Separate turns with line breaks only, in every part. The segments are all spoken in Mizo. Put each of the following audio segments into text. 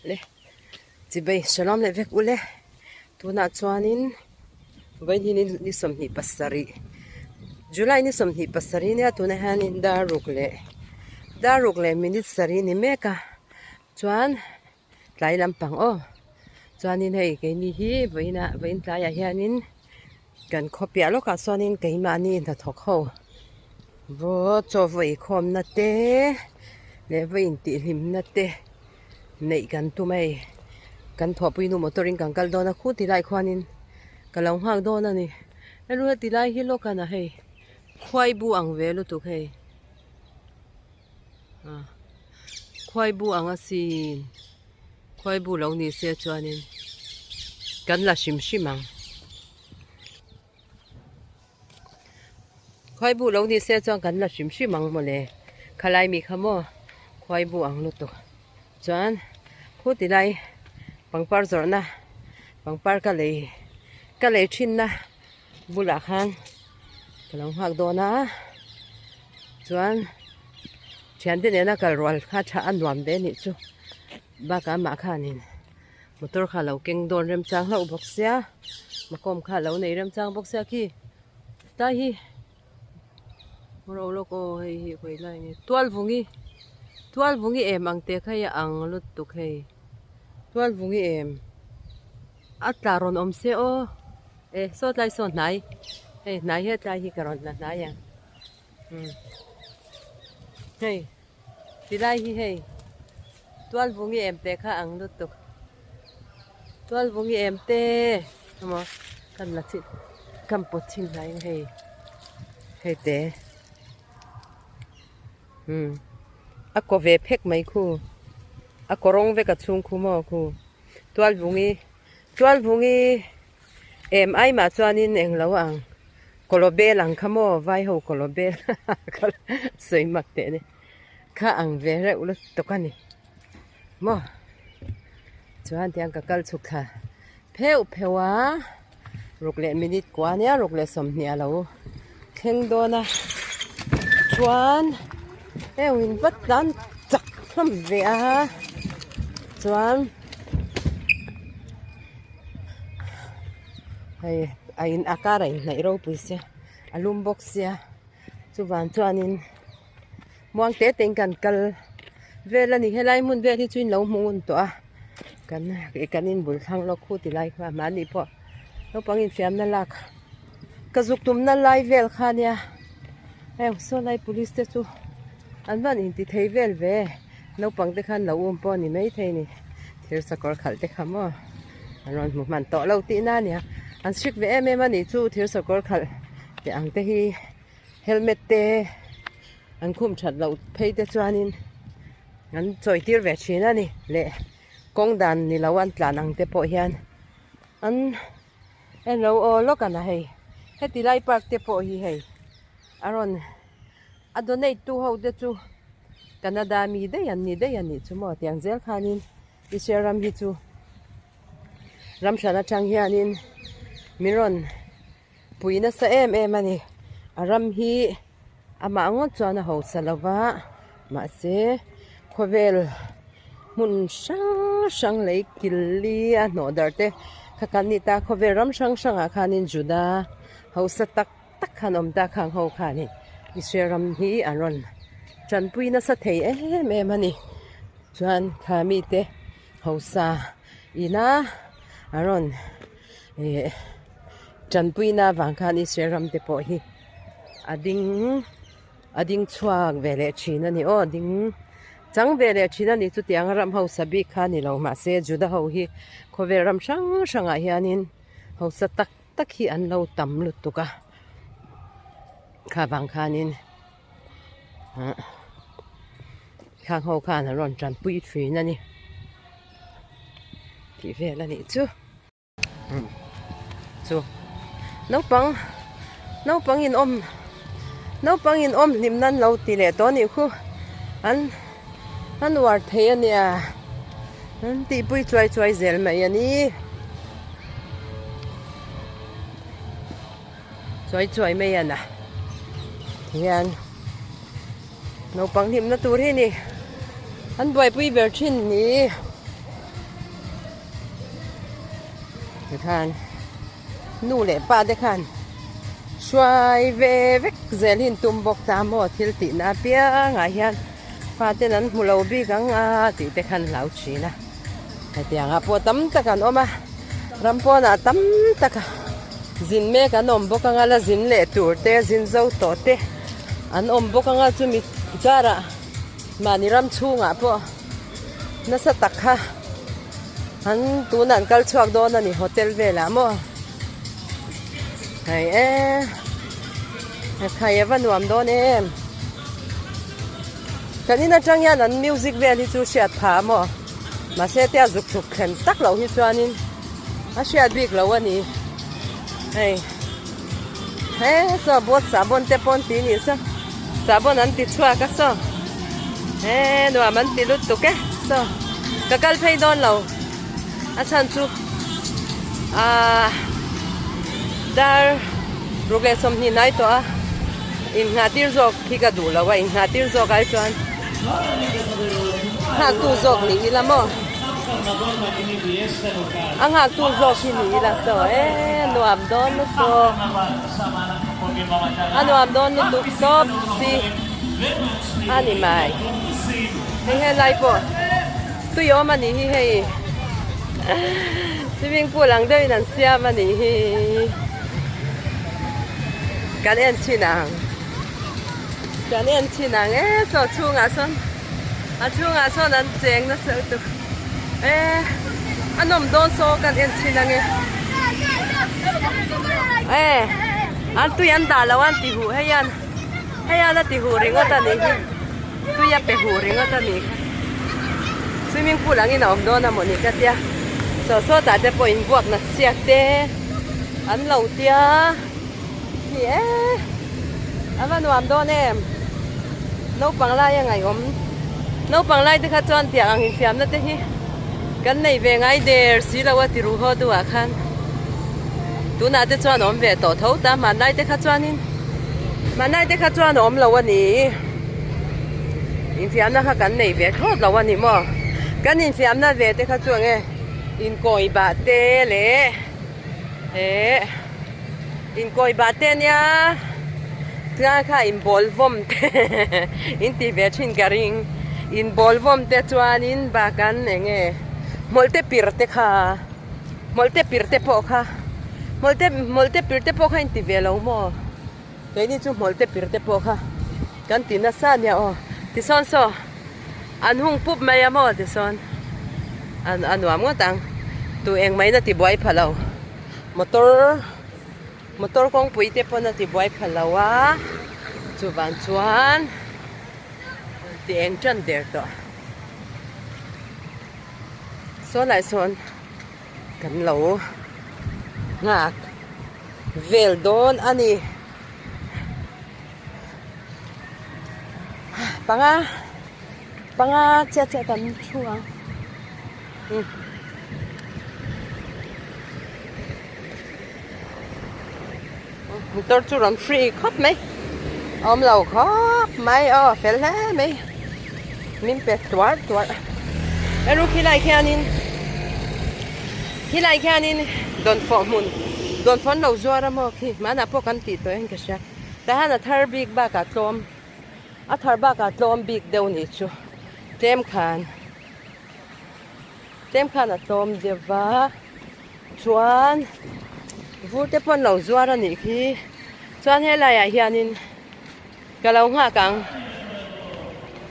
Le chibei shalom leh vek ule tunah chuanin vawiin ni 27 July ni 27 nia tunah hianin dar ruk leh dar ruk leh minute sarih ni mek a chuan tlai lampang aw chuanin hei keini hi vawiinah vawiin tlaiah hianin kan khaw piah lawkah chuanin keimahni hnathawk ho vaw chaw vawi khawmna te leh vawi intihhlimna te neih kan tum a hei kan thawhpui nu motor in kan kal dawn a khu ti lai khuanin ka lo nghak dawn a ni henu heti lai hi lawk a na hei khuai bu ang ve lutuk hei. Khuai bu ang asin khuai bu lo ni se chuanin kan la hrim hrim ang khuai bu lo ni se chuan kan la hrim hrim ang mawle khalai mi kha maw khuai bu ang lutuk chuan khu ti lai pangpar zawrhna pangpar ka lei ka lei thinna bulah khan ka lo nghak dawn a chuan thiante nena kal rual kha tha a nuam ve anih chu bakah amah khanin motor kha lo keng dawn remchang hlauh bawk sia makawm kha lo nei remchang bawk sia khi tlai hi ro lawk aw hei hi khawi lai nge tualvungi tualvungi em ang te kha hi a ang lutuk hei tualvungi em. A tla rawn awm se aw e saw tlai saw hnai hei hnai he tlai hi ka rawn la hnai ang umm hei ti lai hi hei tualvungi em te kha ang lutuk tualvungi em te emaw kan la chhin kan pawt chhin hnai ang hei hei te umm a kaw ve phek mai khu a kaw rawng vek a chhung khu maw khu. Tualvungi Tualvungi em ai mah chuanin englo ang kawlawbel ang kha maw vai ho kawlawbel kha sawi mak teh ni kha ang ve reuh lutuk a ni maw chuan tiang ka kal chhuk thla pheuh pheuh a ruk leh minute kua nia ruk leh 20 a lo thleng dawn a chuan heng in va tlan chak hlawm ve a chuan hei a in a kar a inhnaih ropui sia a lum bawk sia chuvang chuanin muang te te in kan kal vel a ni helai hmun vel hi chu in lo hmu ngun tawh a kan kan inbul thlang lawk khu ti lai kha mahni pawh naupang infiamna lak ka zuk tumna lai vel kha nia heng saw lai police te chu an van inti thei vel ve naupang te khan lo um pawh a ni maithei a ni thir sakawr khalh te kha maw an rawn hmu hman tawh lo tihna a nia an hrik ve em em a nih chu thir sakawr khalh tih ang te hi. Helmet te an khum that loh phei te chuanin an chawi tir ve thin a ni leh kawng dan ni lo an tlan ang te pawh hian an en lo aw lawk a na hei heti lai park te pawh hi hei a rawn a donate tu ho te chu Canada mi daih an ni daih a nih chu maw tiang zel khanin Israel ram hi chu ram hran atang hianin min rawn. Pui nasa em em a ni. A ram hi amah ngawt chuan a hausa lo va, mahse khawvel hmun hrang hrang lei kil li a hnawh darh te kha kan ni ta. Khawvel ram hrang hrangah khanin Juda hausa tak tak khan awm ta khang ho khanin Israel ram hi an rawn tanpui nasa thei em em a ni. Chuan kha mite hausa ina an rawn Ih tanpuina avang khan Israel ram te pawh hi a ding a ding chhuak ve leh thin a ni aw ding chang ve leh thin a ni chutiang a ram hausa bik kha a ni lo mahse Juda ho hi khawvel ram hrang hrangah hianin hausa tak tak hi an lo tam lutuk a kha vang khanin ah khang ho khan an rawn tanpui thin a ni tih vel a nih chu. Chu naupang naupang in awm naupang in awm hlim nan lo ti leh tawh a nih khu an an uar thei a nia an tihpui chuai chuai zel mai a ni chuai chuai mai a na hian naupang hlimna tur hi ni an buaipui ber thin ni. Tikhan nu leh pa te khan hruai ve vek zel hi an tum bawk ta maw thil tihna apiangah hian faten an hmu lo bik ang a tih te khan hlau thin a. Hetiangah pawh tam tak an awm a, ram pawnah tam tak zin mek an awm bawk anga la zin leh tur te zin zo tawh te an awm bawk anga chumi karah mahni ram chhungah pawh nasa tak kha an tunah an kal chhuak dawn a ni hotel velah maw hei e khai a va nuam dawn em kan in atang hian an music vel hi chu hriat phah a maw mahse tia zuk chhuk thlen tak loh hi chuanin a hriat bik lo a ni hei he saw boat sahbawn te pawh an ti nih saw sahbawn an ti chhuak a saw he nuam an ti lutuk e saw ka kal phei dawn lo a chhan chu ahh dar ruk leh 20 hnai tawh a inngah tir zawk hi ka duh lo a inngah tir zawk ai chuan nghak tu zawk ni ila maw a nghak tu zawk hi ni ila saw e nuam dawn lutuk a nuam dawn lutuk tawp si a ni mai hei helai pawh tui awm a nih hi hei swimming pool ang deuhin an siam a nih hi kan en chhin ang kan en chhin ang e saw chhungah sawn a chhungah sawn an cheng nasa lutuk e a nawm dawn saw kan en chhin ang e e an tui an dah lo an ti huh hei an hei an a ti huh ringawt a nih hi tui a pe huh ringawt a nih kha swimming pool angin a awm dawn a mawni ka tia saw sawtah te pawh inbuak nat siak te an lo tia. Ni e, a va nuam dawn em? Naupang lai a ngaihawm. Naupang lai te kha chuan tiang ang infiamna te hi kan nei ve ngai der si lo a ti ruh haw duhah khan. Tunah te chuan awm ve tawh tho ta, hmanlai te kha chuanin hmanlai te kha chuan awm lo a ni. Infiamna kha kan nei ve thlawt lo a ni maw? Kan infiamna ve te kha chu enge inkawi bah te leh Eh inkawi bah te ania tlai kha in bawl vawm te in ti ve thin ka ring in bawl vawm te chuanin bak an eng nge hmawlh te pir te kha hmawlh te pir te pawh kha hmawlh te hmawlh te pir te pawh kha in ti ve lo maw keini chu hmawlh te pir te pawh kha kan ti nasa ania aw tisawn saw An hung pup mai a maw tisawn an a nuam ngawt ang tu eng mai na ti buai pha lo motor motor kawngpui te pawn a ti buai pha lo a chuvang chuan ti eng tan der tawh saw lai sawn kan lo nghak vel dawn a ni. Panga panga chiah chiah kan thu ang umm motor chu rawn free khawp mai a awm lo khawp mai aw fel hle mai min pe tuar tuar a khilai khianin khilai khianin dawnfawh hmun dawnfawh an lo zuar a maw khi hmanah pawh kan tih tawh in ka hria. Tahan a thar bik bakah tlawm a thar bakah tlawm bik deuh nih chu tlem khan tlem khan a tlawm deuh va chuan vur te pawh an lo zuar a nih khi chuan helai ah hianin ka lo nghak ang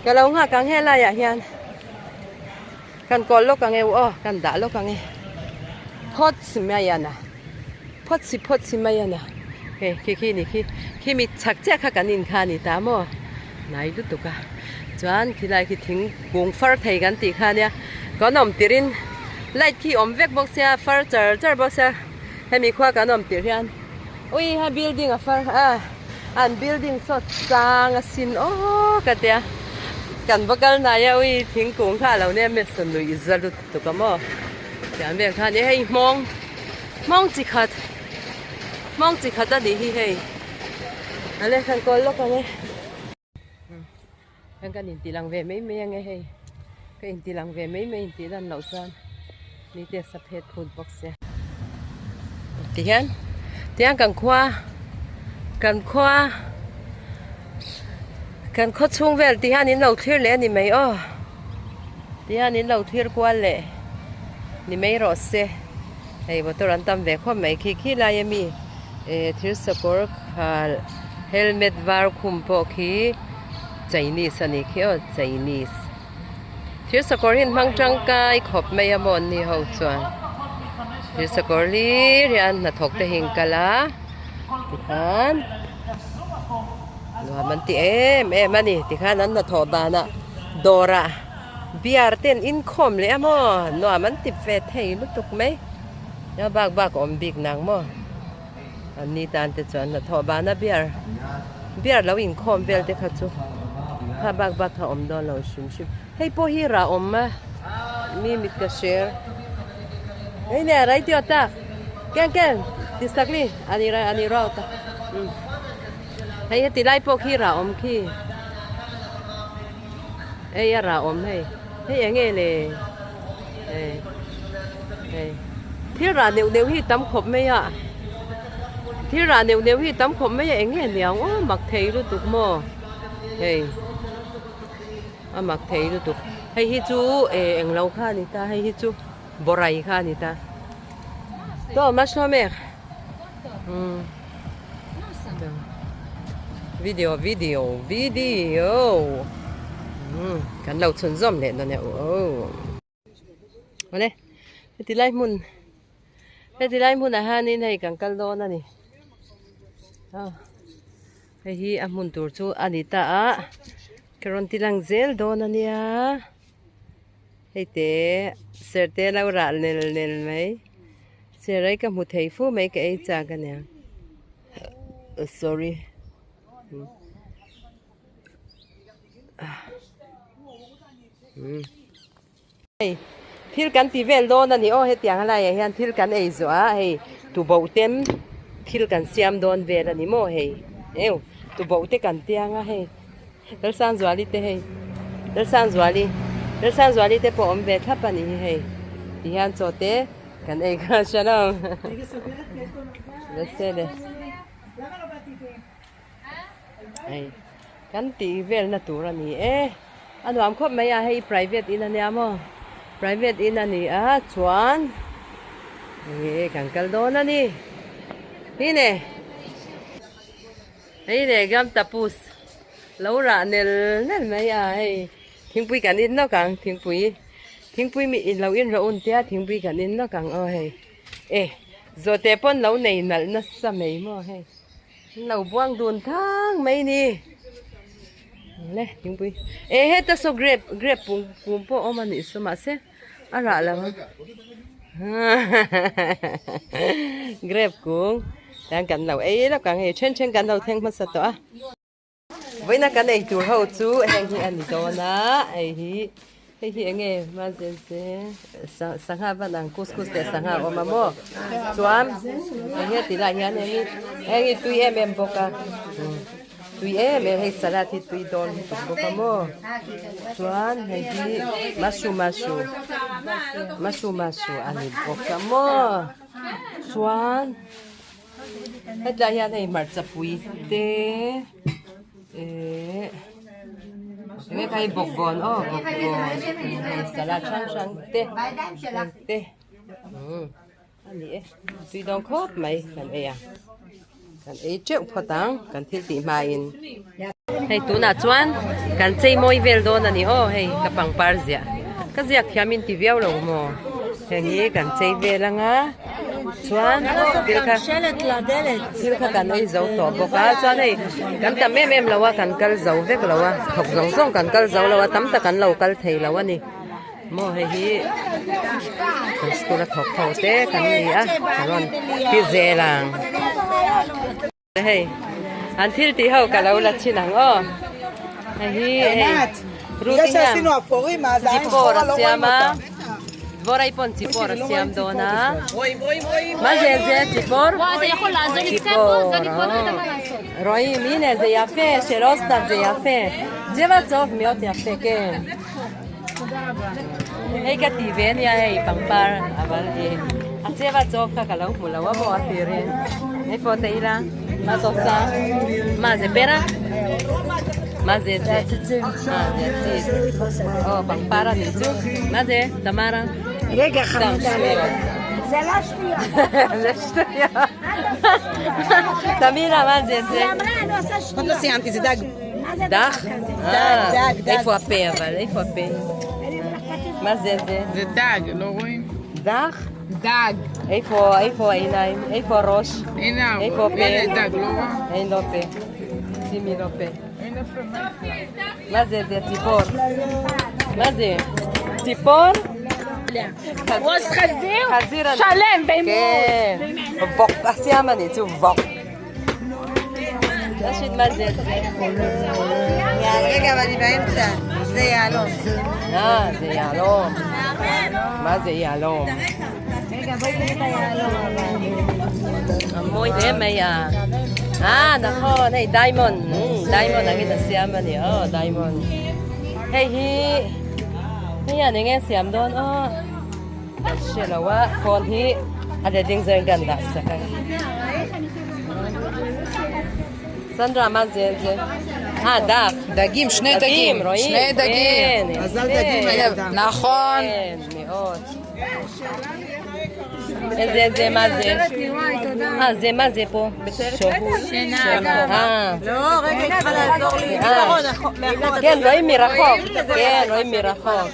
ka lo nghak ang helai ah hian kan kawl lawk ang e u aw kan dah lawk ang e phawt mai a na. Phawt si phawt si mai a na. Hei khi khi ni khi khi mi chhak chiah kha kan in kha a ni ta maw hnai lutuk a chuan khilai khi thingkung far thei kan tih kha a nia kan awm tirhin light khi awm vek bawk sia far char char bawk sia hemi khua kan awm tirh hian ui ha building a far a an building saw chang a sin aw ka tia kan va kal hnai a ui thingkung kha a lo nia mesa nuih za lutuk a maw tiang vel kha a nia hei hmawng. Hmawng chi khat hmawng chi khat a nih hi hei a le kan kawl lawk ang e heng kan inti lang ve mai mai ang e hei ka inti lang ve mai mai intih lan loh chuan mite sa phet phut bawk sia. Tihian tihian kan khua kan khua kan khaw chhung vel tihian in lo thlir leh a ni mai aw tihian in lo thlir kual leh ni mai rawh se hei motor an tam ve khawp mai khi khi lai ami eh thir sakawr khal helmet var khum pawh khi chinese a ni khi aw chinese. Thir sakawr hi an hmang tangkai khawp mai a maw an ni ho chuan thir sakawr hlir hian hnathawk te hi an kal a tikhan nuam an ti em em a ni tikhan an hnathawh danah dawrah beer te an inkhawm leh a maw nuam an ti ve thei lutuk mai a bak bak a awm bik nang maw an ni tan te chuan hnathawh bana beer beer lo inkhawm vel te kha chu kha bak bak kha awm dawn lo hrim hrim hei pawh hi rah awm a mi mit ka hre hei nia rai tih tak ken ken ti sak ni ani rai ani rau ta um hei heti lai pawh khi rah awm khi hei a rah awm hei hei eng nge le hei hei thil rah neuh neuh hi tam khawp mai a thil rah neuh neuh hi tam khawp mai a eng nge niang aw mak thei lutuk maw hei a mak thei lutuk hei hi chu eh eng lo kha a ni ta hei hi chu bawrai kha a ni ta tawh mashlawmek umm video video video umm kan lo chhunzawm leh dawn e aw. Awle heti lai hmun heti lai hmunah hianin hei kan kal dawn a ni aw hei hi a hmun tur chu a ni ta a ka rawn ti lang zel dawn a nia hei te ser te lo rah nel nel mai ser ai ka hmu thei fu mai ka ei chak a nia sorry. Hei thil kan ti vel dawn a ni aw hetiang laiah hian thil kan ei zawh a hei tuboh ten thil kan siam dawn vel a ni maw hei eu tuboh te kan tiang a hei Lalsangzuali te hei Lalsangzuali Lalsangzuali te pawh awm ve thlap a ni hi hei ti hian chaw te kan ei kha shalom Hei kan tih velna tur a ni e a nuam khawp mai a hei private in a nia maw private in a ni a chuan ih kan kal dawn a ni hi ne hei ne gam tapus lo rah nel nel mai a hei thingpui kan in lawk ang thingpui thingpui mi in lo in rawh un tia thingpui kan in lawk ang aw hei e zawhte pawn lo nei nalh nasa mai maw hei. An lo buang dun thang mai ni. Le thingpui. E heta saw grape grape pum pum pawh awm a nih saw mahse a rah lo a. Grape kung tan kan lo ei lawk ang hei then then kan lo thleng hmasa tawh a. Vawiina kan ei tur ho chu heng hi a ni dawn a hei hi hei hi eng nge mahse sangha van ang kus kus leh sangha a awm a maw chuan eng nge tih lai hian heng hi heng hi tui em em bawk a tui em em hei salad hi tui dawn lutuk bawk a maw chuan hei hi mushroom mushroom mushroom mushroom a ni bawk a maw chuan. Hetlai hian hei hmarcha pui te ehh enge kha hi bawkbawn aw bawkbawn hei salad hrang hrang te heng te umm a ni e tui dawn khawp mai kan ei a kan ei teuh phawt ang kan thil tih hmain hei tunah chuan kan chei mawi vel dawn a ni aw hei ka pangpar ziah ka ziak thiam in ti viau lo maw heng hi kan chei vel anga chuan thil kha thil kha kan ei zo tawh bawk a chuan hei kan tam em em lo a kan kal zo vek lo a thawk zawng zawng kan kal zo lo a tam tak an lo kal thei lo a ni maw hei hi kan school a thawk ho te kan ni a ka rawn ti zel ang. Hei an thil tih ho ka lo la chhin ang aw hei hi hei Ruth hian chipawr a siam a Dvorai pawn chipawr a siam dawn a ma zel zel chipawr chipawr Roim ine ze yafe sherosta ze yafe jeva chov miot yafe ken hei ka ti ve ania hei pangpar aval hi. A cheva chawp kha ka lo hmu lo a maw a tirin. Hei pawh te ila ma zawk sa ma ze pera ma ze ze ma ze cheese oh pangpar a nih chu ma ze Tamara
רגע חמודה רגע זה לא שטויות
זה שטויות תמירה מה זה זה
היא אמרה אני עושה שטויות
עוד לא סיימתי, זה דג.
מה זה
דח?
דבר כזה?
אה,
דג, דג.
איפה הפה אבל? איפה הפה? מה זה זה?
זה דג, לא רואים?
דח?
דג.
איפה איפה העיניים? איפה הראש?
הנה,
איפה הפה?
הנה דג, לא רואה?
אין לו פה. שימי לו פה.
אין יפה, מה
מה זה זה ציפור? מה זה? ציפור?
ראש חזיר?
חזיר אני-
שלם, בהימור.
כן. ווק, סיימני, צו ווק. ראשית, מה זה זה?
יאללה, רגע, אבל אני באמצע. זה יהלום.
אה, זה יהלום. מה זה יהלום?
רגע, בואי תראי את היהלום.
המוי הם היה. אה, נכון, היי, diamond. Diamond, נגיד הסיימני, או, diamond. היי, היא... היא, אני nghe siam don o. Shelawa phone hi a ding zeng gan da sa ka. Sandra, מה זה זה? אה, דף.
דגים, שני דגים.
רואים?
שני דגים.
כן,
מזל
יפה.
דגים לילדה.
נכון.
כן, מאוד. איזה, זה, מה זה? אה, זה, מה זה פה? שינה. אה.
לא, רגע, היא צריכה לעזור לי.
אה. כן, רואים מרחוק. כן, רואים מרחוק.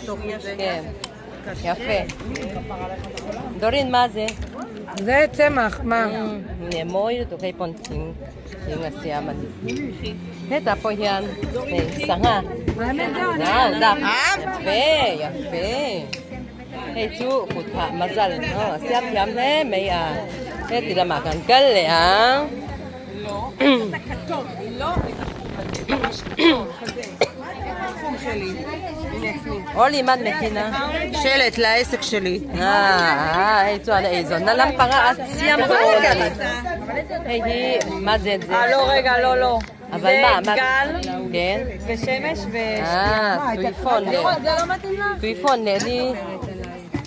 כן. יפה. דורין, מה זה?
זה צמח, מה?
เนี่ยโมยตัวใครปอนทิ้งทิ้งอาเซียมันเฮ้ตาปอยยันเฮ้สังอ่ะดาบยาเฟ่ยาเฟ่เฮ้จูกุดผะมาซัลเออเสียบยำแน่ไม่อ่ะเฮ้ติละมากันกันเลยอ่ะ אולי, מה את מכינה?
שלט לעסק שלי.
אה, היי, צוען איזו. נלם פרה, את סיימת היי, היא, מה זה זה?
לא, רגע, לא, לא.
אבל מה, מה? כן?
ושמש ו...
אה, טויפון.
זה לא מתאים לך?
טויפון, אני...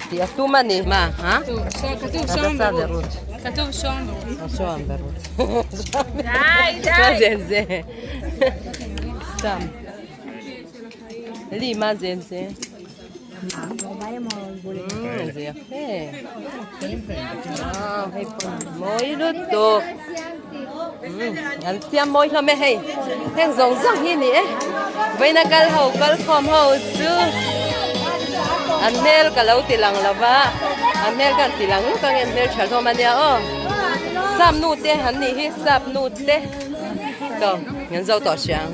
תיאטומני. מה, אה?
כתוב
הדסה ורות.
כתוב שום ורות.
שוהם ורות.
די, די.
מה זה זה? סתם. לי, מה זה זה? זה יפה. וואו, היי פה. מוי לוטו. Anh xem môi là mẹ hay heng rong rong hi ni e veina kal ho kal khom ho chu an hmel ka lo ti lang lova an hmel kan ti lang ka ngen hmel tha hlawm ania aw sap nu te han nih hi sap nu te to ngen zo tawh hriang.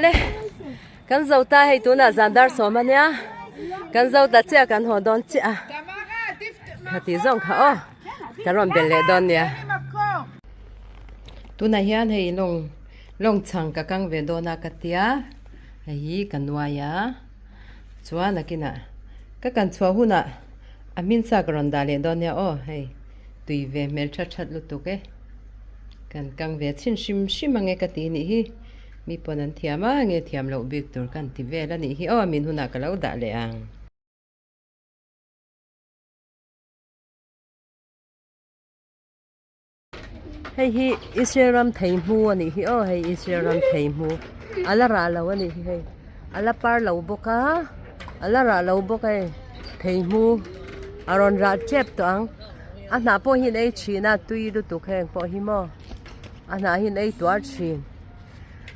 Le kan zo ta hei tunah zan dar sawm ania kan zo ta chiah kan haw dawn chiah a tih zawng kha aw ka rawn belh leh dawn nia tunah hian hei lawng lawng chhang ka kang ve dawn a ka tia hei hi ka nuai a chuan a kinah ka kan chhuah hunah a hmin sa ka rawn dah leh dawn nia aw hei tui ve hmel that that lutuk e. Kan kang ve chhin hrim hrim ang e ka tih nih hi. Mi pawn an thiam a nge thiam loh bik tur kan ti vel a nih hi aw min hunah ka lo dah leh ang. Hei hi Israel ram thei hmu a nih hi aw hei Israel ram thei hmu a la rah lo a nih hi hei a la par lo bawk a a la rah lo bawk a hei thei hmu a rawn rah tep tawh ang. A hnah pawh hi an ei thin a tui lutuk heng pawh hi maw a hnah hi an ei tuar thin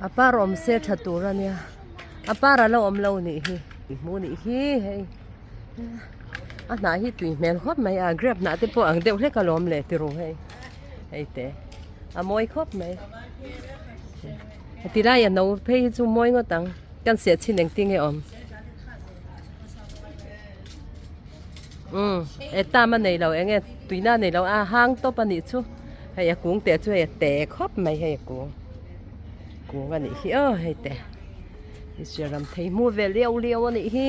a par awm se tha tur a nia a par a lo awm lo nih hi hmuh nih hi hei a hnah hi tui hmel khawp mai a grape hnah te pawh ang deuh hlek a lawm leh tiro hei hei te a mawi khawp mai tilai a no phei hi chu mawi ngawt ang kan seh chhin engtin nge awm. Umm e tam a nei lo eng nge tuina a nei lo a hang tawp a nih chu hei a kung teh chu hei a te khawp mai hei a kung kung a nih hi aw hei te Israel ram thei hmu ve liau liau a nih hi.